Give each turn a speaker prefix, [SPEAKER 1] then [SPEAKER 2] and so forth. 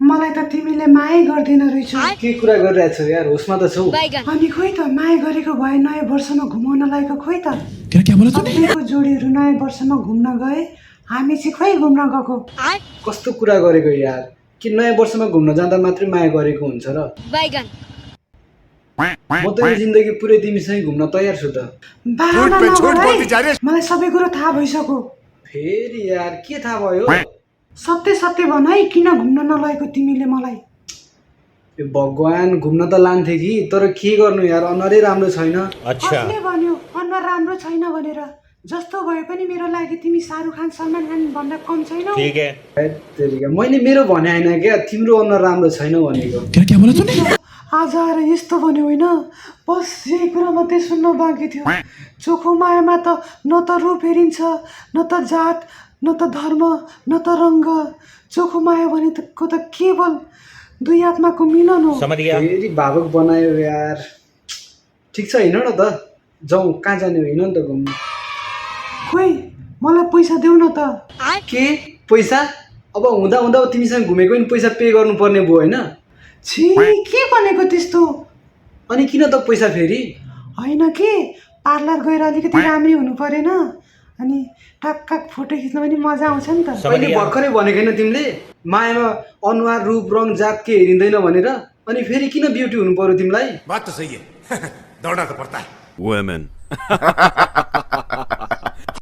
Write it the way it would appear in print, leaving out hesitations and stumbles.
[SPEAKER 1] मलाई त तिमीले माया गर्दैन रहेछौ।
[SPEAKER 2] के कुरा गरिरहेछौ यार, होसमा त छौ?
[SPEAKER 1] अनि खोइ त माया गरेको भए नयाँ वर्षमा घुमाउन लागेको खोइ त।
[SPEAKER 3] क्या बोला तूने?
[SPEAKER 1] सबैको जोडीहरू नयाँ वर्षमा घुम्न गए, हामी चाहिँ खोइ घुम्न गएको।
[SPEAKER 2] कस्तो कुरा गरेको यार, कि नयाँ वर्षमा घुम्न जाँदा मात्रै माया गरेको हुन्छ र? म त यो जिन्दगी पुरै तिमीसँगै घुम्न तयार छु त।
[SPEAKER 1] बाहना नगर है, मलाई सबै कुरो थाहा भइसक्यो।
[SPEAKER 2] फेरि यार के थाहा भयो?
[SPEAKER 1] सत्य सत्य भन है, किन घुम्न नलगेको तिमीले मलाई?
[SPEAKER 2] ए भगवान, घुम्न त लान्थे कि, तर के गर्नु यार, अनुहारै राम्रो छैन।
[SPEAKER 1] कसले भन्यो अनुहार राम्रो छैन भनेर? जस्तो भए पनि मेरो लागि तिमी शाहरुख खान सलमान खान भन्दा कम छैनौ।
[SPEAKER 2] तेरिका, मैले मेरो भने होइन क्या, तिम्रो अनुहार राम्रो छैन भनेको।
[SPEAKER 3] क्या बोला तूने?
[SPEAKER 1] आज आएर यस्तो भन्यो होइन, बस यही कुरा मात्रै सुन्न बाँकी थियो। चोखो मायामा त न त रूप हेरिन्छ, न त जात, न त धर्म, न त रङ्ग। चोखो माया भनेको त केवल दुई आत्माको मिलन हो।
[SPEAKER 2] फेरि भावुक बनायो यार। ठिक छ, हिँड न त, जाउँ, कहाँ जाने हो, हिँड नि त घुम्नु।
[SPEAKER 1] खोइ मलाई पैसा देऊ न त।
[SPEAKER 2] के पैसा? अब हुँदा हुँदा तिमीसँग घुमेको नि पैसा पे गर्नुपर्ने भयो होइन?
[SPEAKER 1] छि, के भनेको त्यस्तो?
[SPEAKER 2] अनि किन त पैसा फेरि?
[SPEAKER 1] होइन के, पार्लर गएर अलिकति राम्रै हुनु परेन? अनि टक्क फोटो खिच्न पनि मजा आउँछ नि त।
[SPEAKER 2] अहिले भर्खरै भनेको होइन तिमीले, मायामा अनुहार रूप रङ जात के हेरिँदैन भनेर? अनि फेरि किन ब्युटी हुनु पर्यो तिमीलाई?
[SPEAKER 4] बात तो सही है दौड़ना तो पड़ता है
[SPEAKER 5] Women.